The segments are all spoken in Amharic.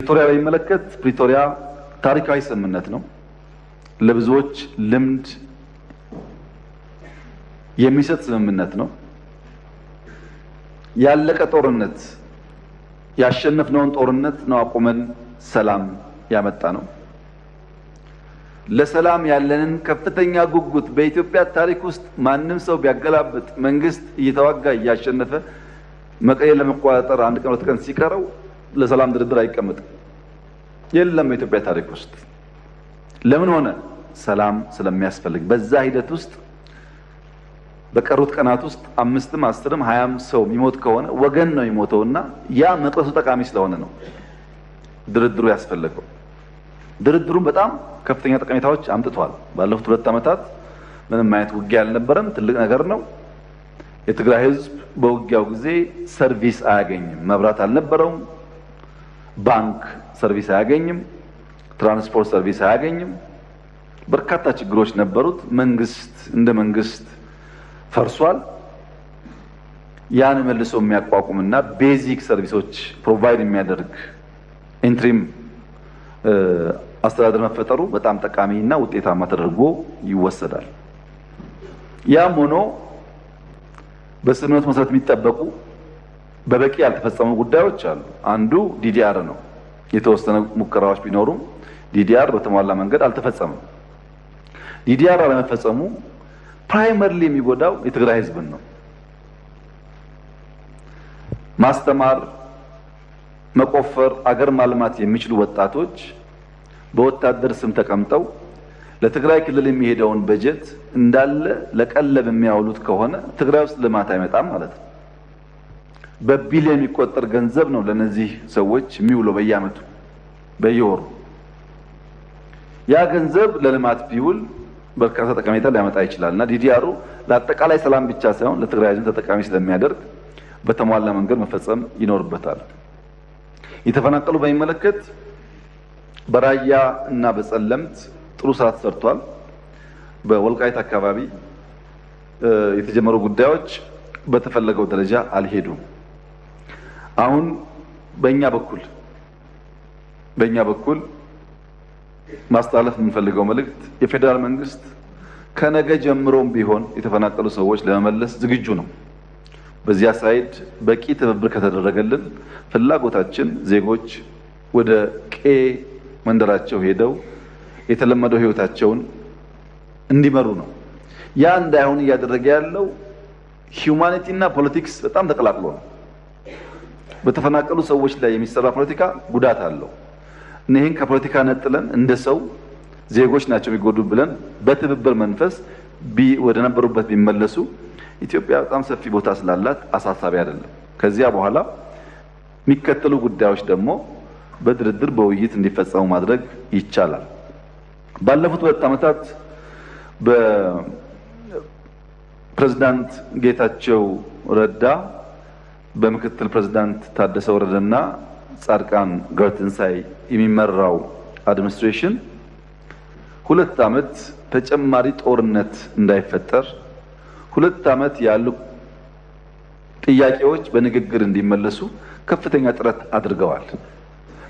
ፕሪቶሪያ በሚመለከት ፕሪቶሪያ ታሪካዊ ስምምነት ነው። ለብዙዎች ልምድ የሚሰጥ ስምምነት ነው። ያለቀ ጦርነት፣ ያሸነፍነውን ጦርነት ነው አቁመን ሰላም ያመጣ ነው። ለሰላም ያለንን ከፍተኛ ጉጉት በኢትዮጵያ ታሪክ ውስጥ ማንም ሰው ቢያገላብጥ፣ መንግስት እየተዋጋ እያሸነፈ መቀሌ ለመቆጣጠር አንድ ቀን ሁለት ቀን ሲቀረው ለሰላም ድርድር አይቀመጥም። የለም በኢትዮጵያ ታሪክ ውስጥ። ለምን ሆነ? ሰላም ስለሚያስፈልግ። በዛ ሂደት ውስጥ በቀሩት ቀናት ውስጥ 5ም 10ም 20ም ሰው የሚሞት ከሆነ ወገን ነው የሚሞተውና ያ መቅረቱ ጠቃሚ ስለሆነ ነው ድርድሩ ያስፈለገው። ድርድሩም በጣም ከፍተኛ ጠቀሜታዎች አምጥቷል። ባለፉት 2 ዓመታት ምንም አይነት ውጊያ አልነበረም። ትልቅ ነገር ነው። የትግራይ ሕዝብ በውጊያው ጊዜ service አያገኝም። መብራት አልነበረውም። ባንክ service አያገኝም። ትራንስፖርት service አያገኝም። በርካታ ችግሮች ነበሩት። መንግስት እንደ መንግስት ፈርሷል። ያን መልሶ የሚያቋቁምና basic service ኦች provide የሚያደርግ interim አስተዳደር መፈጠሩ በጣም ጠቃሚ እና ውጤታማ ተደርጎ ይወሰዳል። ያም ሆኖ በስምምነቱ መሰረት የሚጠበቁ በበቂ ያልተፈጸሙ ጉዳዮች አሉ። አንዱ DDR ነው። የተወሰነ ሙከራዎች ቢኖሩም DDR በተሟላ መንገድ አልተፈጸመም። DDR አለመፈጸሙ primarily የሚጎዳው የትግራይ ህዝብን ነው። ማስተማር፣ መቆፈር፣ አገር ማልማት የሚችሉ ወጣቶች በወታደር ስም ተቀምጠው ለትግራይ ክልል የሚሄደውን በጀት እንዳለ ለቀለብ የሚያውሉት ከሆነ ትግራይ ውስጥ ልማት አይመጣም ማለት ነው። በቢሊዮን የሚቆጠር ገንዘብ ነው ለነዚህ ሰዎች የሚውለው በየዓመቱ፣ በየወሩ። ያ ገንዘብ ለልማት ቢውል በርካታ ጠቀሜታ ሊያመጣ ይችላል እና DDR ኡ ለአጠቃላይ ሰላም ብቻ ሳይሆን ለትግራይ ሕዝብ ተጠቃሚ ስለሚያደርግ በተሟላ መንገድ መፈጸም ይኖርበታል። የተፈናቀሉ በሚመለከት በራያ እና በጸለምት ጥሩ ስራ ተሰርቷል። በወልቃይት አካባቢ የተጀመሩ ጉዳዮች በተፈለገው ደረጃ አልሄዱም። አሁን በእኛ በኩል ማስተላለፍ የምንፈልገው መልእክት የፌዴራል መንግስት ከነገ ጀምሮም ቢሆን የተፈናቀሉ ሰዎች ለመመለስ ዝግጁ ነው። በዚያ side በቂ ትብብር ከተደረገልን ፍላጎታችን ዜጎች ወደ ቀዬ መንደራቸው ሄደው የተለመደው ህይወታቸውን እንዲመሩ ነው። ያ እንዳይሆን እያደረገ ያለው humanity እና politics በጣም ተቀላቅሎ ነው። በተፈናቀሉ ሰዎች ላይ የሚሰራ ፖለቲካ ጉዳት አለው። ይህን ከፖለቲካ ነጥለን እንደ ሰው ዜጎች ናቸው የሚጎዱ ብለን በትብብር መንፈስ ወደ ነበሩበት ቢመለሱ ኢትዮጵያ በጣም ሰፊ ቦታ ስላላት አሳሳቢ አይደለም። ከዚያ በኋላ የሚከተሉ ጉዳዮች ደግሞ በድርድር፣ በውይይት እንዲፈጸሙ ማድረግ ይቻላል። ባለፉት 2 ዓመታት በፕሬዝዳንት ጌታቸው ረዳ፣ በምክትል ፕሬዝዳንት ታደሰ ወረደና ጻድቃን ገብረትንሳኤ የሚመራው administration 2 ዓመት ተጨማሪ ጦርነት እንዳይፈጠር፣ 2 ዓመት ያሉ ጥያቄዎች በንግግር እንዲመለሱ ከፍተኛ ጥረት አድርገዋል።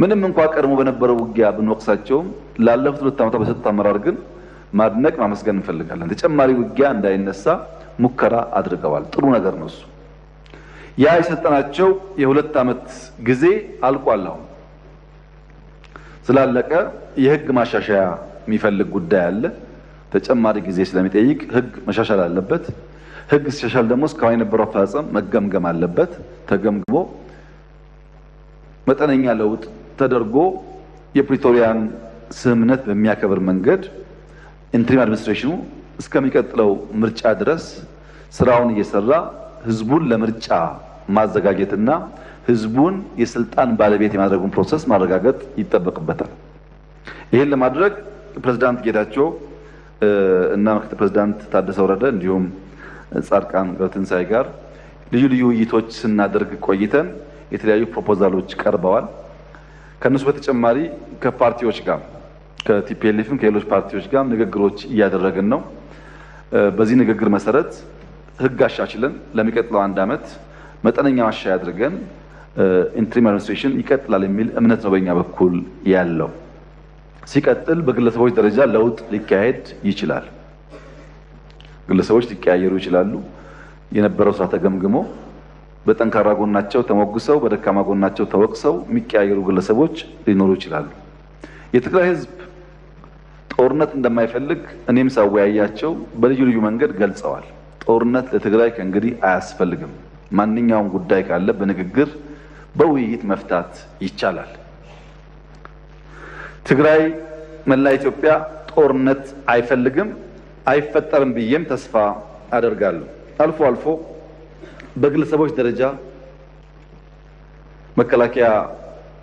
ምንም እንኳ ቀድሞ በነበረው ውጊያ ብንወቅሳቸውም ላለፉት 2 ዓመታት በሰጡት አመራር ግን ማድነቅ፣ ማመስገን እንፈልጋለን። ተጨማሪ ውጊያ እንዳይነሳ ሙከራ አድርገዋል። ጥሩ ነገር ነው እሱ። ያ የሰጠናቸው የ2 ዓመት ጊዜ አልቋል። አሁን ስላለቀ የህግ ማሻሻያ የሚፈልግ ጉዳይ አለ። ተጨማሪ ጊዜ ስለሚጠይቅ ህግ መሻሻል አለበት። ህግ ሲሻሻል ደግሞ እስካሁን የነበረው አፈጻጸም መገምገም አለበት። ተገምግሞ መጠነኛ ለውጥ ተደርጎ የፕሪቶሪያን ስምምነት በሚያከብር መንገድ interim administration ኑ እስከሚቀጥለው ምርጫ ድረስ ስራውን እየሰራ ህዝቡን ለምርጫ ማዘጋጀትና ህዝቡን የስልጣን ባለቤት የማድረጉን process ማረጋገጥ ይጠበቅበታል። ይህን ለማድረግ ፕሬዝዳንት ጌታቸው እና ምክትል ፕሬዝዳንት ታደሰ ወረደ እንዲሁም ጻድቃን ገብረትንሳኤ ጋር ልዩ ልዩ ውይይቶች ስናደርግ ቆይተን የተለያዩ proposal ኦች ቀርበዋል። ከእነሱ በተጨማሪ ከፓርቲዎች ጋር፣ ከ TPLF ም ከሌሎች ፓርቲዎች ጋር ንግግሮች እያደረግን ነው። በዚህ ንግግር መሰረት ህግ አሻሽለን ለሚቀጥለው አንድ ዓመት መጠነኛ ማሻሻያ አድርገን interim administration ይቀጥላል የሚል እምነት ነው በእኛ በኩል ያለው። ሲቀጥል በግለሰቦች ደረጃ ለውጥ ሊካሄድ ይችላል። ግለሰቦች ሊቀያየሩ ይችላሉ። የነበረው ስራ ተገምግሞ በጠንካራ ጎናቸው ተሞግሰው በደካማ ጎናቸው ተወቅሰው የሚቀያየሩ ግለሰቦች ሊኖሩ ይችላሉ። የትግራይ ሕዝብ ጦርነት እንደማይፈልግ እኔም ሳወያያቸው በልዩ ልዩ መንገድ ገልጸዋል። ጦርነት ለትግራይ ከእንግዲህ አያስፈልግም። ማንኛውም ጉዳይ ካለ በንግግር በውይይት መፍታት ይቻላል። ትግራይ መላ ኢትዮጵያ ጦርነት አይፈልግም፣ አይፈጠርም ብዬም ተስፋ አደርጋለሁ። አልፎ አልፎ በግለሰቦች ደረጃ መከላከያ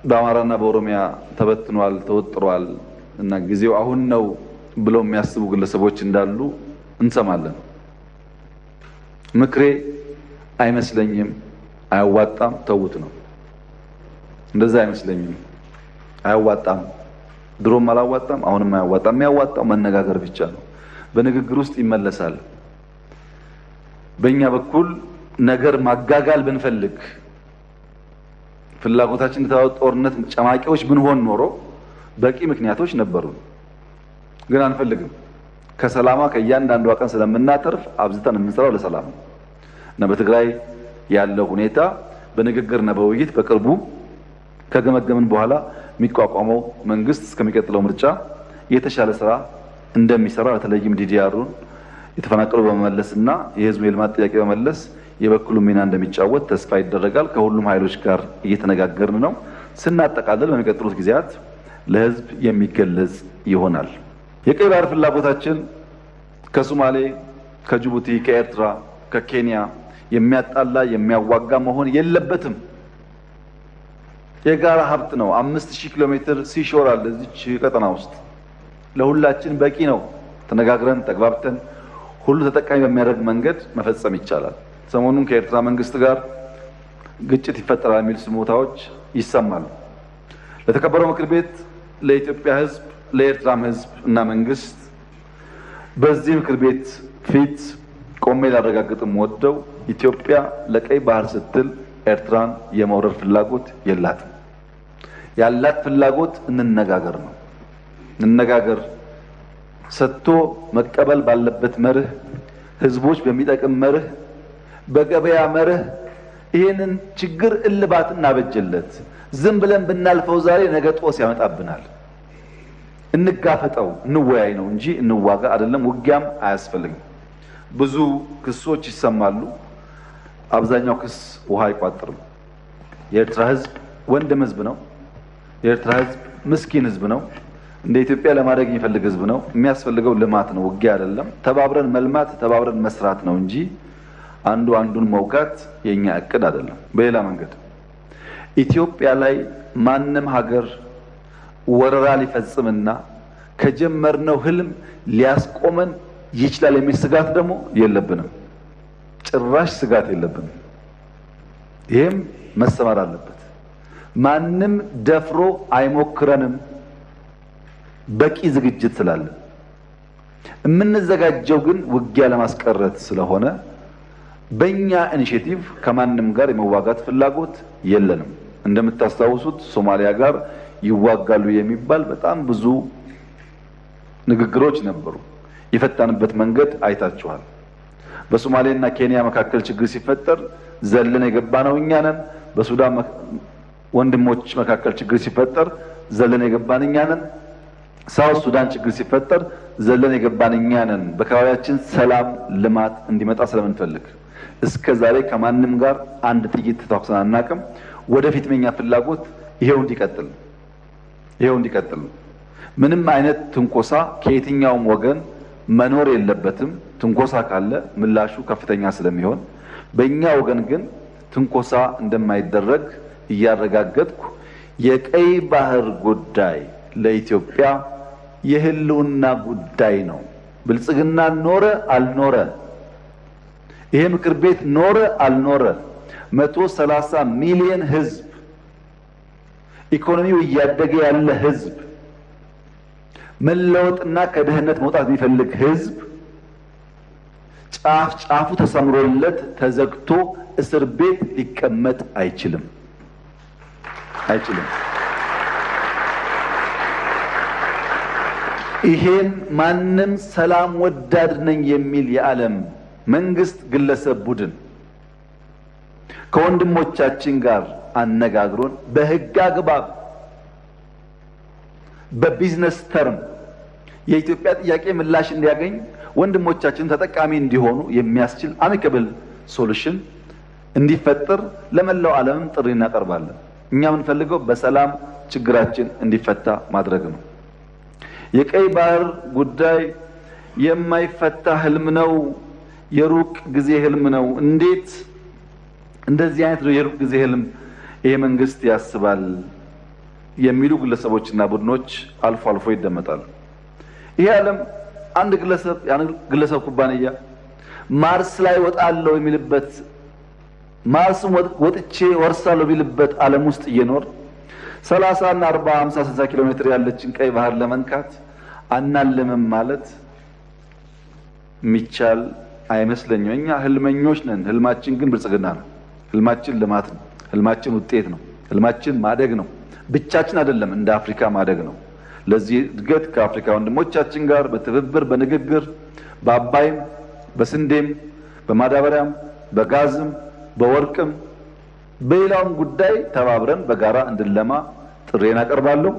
በአማራና በኦሮሚያ ተበትኗል፣ ተወጥሯል እና ጊዜው አሁን ነው ብለው የሚያስቡ ግለሰቦች እንዳሉ እንሰማለን። ምክሬ አይመስለኝም፣ አያዋጣም፣ ተውት ነው። እንደዛ አይመስለኝም፣ አያዋጣም። ድሮም አላዋጣም፣ አሁንም አያዋጣም። የሚያዋጣው መነጋገር ብቻ ነው። በንግግር ውስጥ ይመለሳል። በእኛ በኩል ነገር ማጋጋል ብንፈልግ ፍላጎታችን የተባለው ጦርነት ጨማቂዎች ብንሆን ኖሮ በቂ ምክንያቶች ነበሩ፣ ግን አንፈልግም። ከሰላማ ከእያንዳንዷ ቀን ስለምናተርፍ አብዝተን የምንሰራው ለሰላም ነው እና በትግራይ ያለው ሁኔታ በንግግርና በውይይት በቅርቡ ከገመገምን በኋላ የሚቋቋመው መንግስት እስከሚቀጥለው ምርጫ የተሻለ ስራ እንደሚሰራ በተለይም DDR ኡን የተፈናቀሉ በመመለስና የህዝቡ የልማት ጥያቄ በመመለስ የበኩሉ ሚና እንደሚጫወት ተስፋ ይደረጋል። ከሁሉም ኃይሎች ጋር እየተነጋገርን ነው። ስናጠቃልል በሚቀጥሉት ጊዜያት ለህዝብ የሚገለጽ ይሆናል። የቀይ ባህር ፍላጎታችን ከሶማሌ፣ ከጅቡቲ፣ ከኤርትራ፣ ከኬንያ የሚያጣላ የሚያዋጋ መሆን የለበትም። የጋራ ሀብት ነው። 5000 ኪሎ ሜትር seashore አለ እዚች ቀጠና ውስጥ ለሁላችን በቂ ነው። ተነጋግረን ተግባብተን ሁሉ ተጠቃሚ በሚያደርግ መንገድ መፈጸም ይቻላል። ሰሞኑን ከኤርትራ መንግስት ጋር ግጭት ይፈጠራል የሚል ስሞታዎች ይሰማሉ። ለተከበረው ምክር ቤት፣ ለኢትዮጵያ ሕዝብ፣ ለኤርትራም ሕዝብ እና መንግስት በዚህ ምክር ቤት ፊት ቆሜ ላረጋግጥም ወደው ኢትዮጵያ ለቀይ ባህር ስትል ኤርትራን የመውረር ፍላጎት የላትም። ያላት ፍላጎት እንነጋገር ነው። እንነጋገር ሰጥቶ መቀበል ባለበት መርህ፣ ህዝቦች በሚጠቅም መርህ፣ በገበያ መርህ ይህንን ችግር እልባት እናበጅለት። ዝም ብለን ብናልፈው ዛሬ ነገ ጦስ ያመጣብናል። እንጋፈጠው፣ እንወያይ ነው እንጂ እንዋጋ አይደለም። ውጊያም አያስፈልግም። ብዙ ክሶች ይሰማሉ። አብዛኛው ክስ ውሃ አይቋጥርም። የኤርትራ ህዝብ ወንድም ህዝብ ነው። የኤርትራ ህዝብ ምስኪን ህዝብ ነው። እንደ ኢትዮጵያ ለማደግ የሚፈልግ ህዝብ ነው። የሚያስፈልገው ልማት ነው፣ ውጊያ አይደለም። ተባብረን መልማት፣ ተባብረን መስራት ነው እንጂ አንዱ አንዱን መውጋት የኛ እቅድ አይደለም። በሌላ መንገድ ኢትዮጵያ ላይ ማንም ሀገር ወረራ ሊፈጽምና ከጀመርነው ህልም ሊያስቆመን ይችላል የሚል ስጋት ደግሞ የለብንም። ጭራሽ ስጋት የለብንም። ይሄም መሰመር አለበት። ማንም ደፍሮ አይሞክረንም። በቂ ዝግጅት ስላለ የምንዘጋጀው ግን ውጊያ ለማስቀረት ስለሆነ በእኛ initiative ከማንም ጋር የመዋጋት ፍላጎት የለንም። እንደምታስታውሱት ሶማሊያ ጋር ይዋጋሉ የሚባል በጣም ብዙ ንግግሮች ነበሩ። የፈታንበት መንገድ አይታችኋል። በሶማሌና ኬንያ መካከል ችግር ሲፈጠር ዘለን የገባነው እኛ ነን። በሱዳን ወንድሞች መካከል ችግር ሲፈጠር ዘለን የገባን እኛ ነን። ሳውት ሱዳን ችግር ሲፈጠር ዘለን የገባን እኛ ነን። በአካባቢያችን ሰላም፣ ልማት እንዲመጣ ስለምንፈልግ እስከ ዛሬ ከማንም ጋር አንድ ጥይት ተታኩሰን አናውቅም። ወደፊት የኛ ፍላጎት ይሄው እንዲቀጥል ይሄው እንዲቀጥል ምንም አይነት ትንኮሳ ከየትኛውም ወገን መኖር የለበትም። ትንኮሳ ካለ ምላሹ ከፍተኛ ስለሚሆን በእኛ ወገን ግን ትንኮሳ እንደማይደረግ እያረጋገጥኩ የቀይ ባህር ጉዳይ ለኢትዮጵያ የሕልውና ጉዳይ ነው። ብልጽግና ኖረ አልኖረ፣ ይሄ ምክር ቤት ኖረ አልኖረ፣ 130 ሚሊዮን ሕዝብ ኢኮኖሚው እያደገ ያለ ሕዝብ መለወጥና ከድህነት መውጣት የሚፈልግ ሕዝብ ጫፍ ጫፉ ተሰምሮለት ተዘግቶ እስር ቤት ሊቀመጥ አይችልም። አይችልም። ይሄን ማንም ሰላም ወዳድ ነኝ የሚል የዓለም መንግስት፣ ግለሰብ፣ ቡድን ከወንድሞቻችን ጋር አነጋግሮን በህግ አግባብ በ business term የኢትዮጵያ ጥያቄ ምላሽ እንዲያገኝ፣ ወንድሞቻችን ተጠቃሚ እንዲሆኑ የሚያስችል amicable solution እንዲፈጠር ለመላው ዓለምም ጥሪ እናቀርባለን። እኛ የምንፈልገው በሰላም ችግራችን እንዲፈታ ማድረግ ነው። የቀይ ባህር ጉዳይ የማይፈታ ህልም ነው። የሩቅ ጊዜ ህልም ነው። እንዴት እንደዚህ አይነት የሩቅ ጊዜ ህልም ይሄ መንግስት ያስባል የሚሉ ግለሰቦችና ቡድኖች አልፎ አልፎ ይደመጣሉ። ይሄ ዓለም አንድ ግለሰብ፣ የአንድ ግለሰብ ኩባንያ ማርስ ላይ ወጣለሁ የሚልበት፣ ማርስም ወጥቼ ወርሳለሁ የሚልበት ዓለም ውስጥ እየኖር 30 እና 40፣ 50፣ 60 ኪሎ ሜትር ያለችን ቀይ ባህር ለመንካት አናልምም ማለት የሚቻል አይመስለኝም። እኛ ህልመኞች ነን። ህልማችን ግን ብልጽግና ነው። ህልማችን ልማት ነው። ህልማችን ውጤት ነው። ህልማችን ማደግ ነው። ብቻችን አይደለም፣ እንደ አፍሪካ ማደግ ነው። ለዚህ እድገት ከአፍሪካ ወንድሞቻችን ጋር በትብብር፣ በንግግር፣ በአባይም፣ በስንዴም፣ በማዳበሪያም፣ በጋዝም፣ በወርቅም፣ በሌላውም ጉዳይ ተባብረን በጋራ እንድንለማ ጥሪዬን አቀርባለሁ።